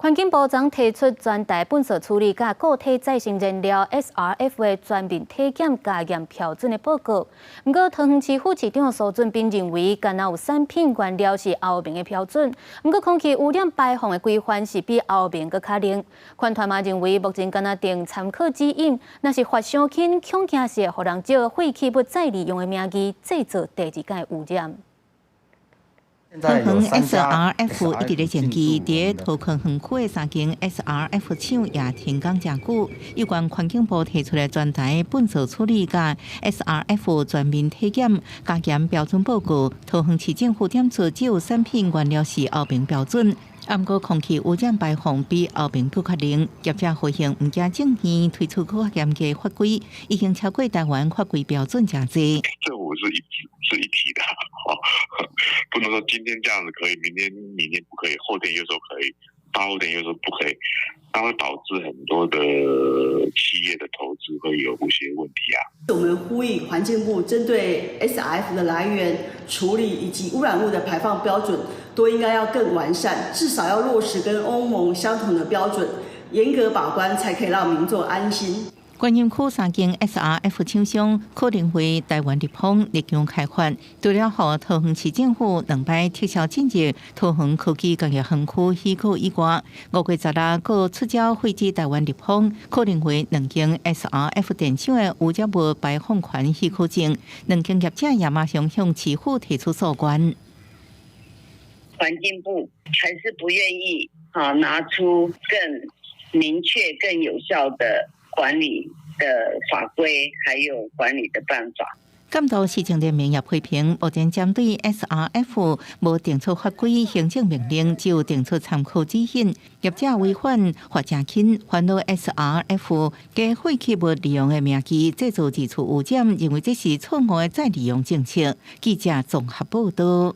環境部昨提出全台糞埽處理佮固體再生燃料 SRF 的全面體檢加嚴標準的報告。毋過，桃園市副市長蘇俊斌認為，敢若有產品原料是歐盟的標準，毋過空氣污染排放的規範是比歐盟閣較冷。環團嘛認為，目前敢若定參考指引，若是罰傷輕，恐驚是會予人藉廢棄物再利用的名義製造第二擺污染。桃園 SRF 一直咧前期，佇桃園園區的三間 SRF 廠也停工誠久。有關環境部提出的全台糞埽處理佮 SRF 全面體檢加嚴標準報告，桃園市政府點出只有產品原料是歐盟標準，毋過空氣污染排放比歐盟閣較冷。業者回應毋驚政院推出閣較嚴格法規，已經超過台灣法規標準誠濟。政府是一體的，不能說今天這樣子可以，明天不可以，後天又說可以，大後天又說不可以，那會導致很多的企業的投資會有一些問題啊。我們呼籲環境部針對 SRF 的來源、處理以及污染物的排放標準，都應該要更完善，至少要落實跟歐盟相同的標準，嚴格把關，才可以讓民眾安心。觀音區三間 SRF 廠商可能會台灣立方立場開發，除了予桃園市政府兩擺撤銷進入桃園科技工業園區許可以外，5月16閣出招廢止台灣立方可能會兩間 SRF 電廠的污染物排放權許可證，兩間業者也馬上向市府提出訴願。環境部還是不願意啊拿出更明確、更有效的管理的法規，還有管理的辦法。監督市政聯盟也批評，目前針對 SRF 無定出法規、行政命令，只有定出參考指引，業者違反罰誠輕，煩惱 SRF 藉廢棄物利用的名義製造二次污染，認為這是錯誤的再利用政策。記者綜合報道。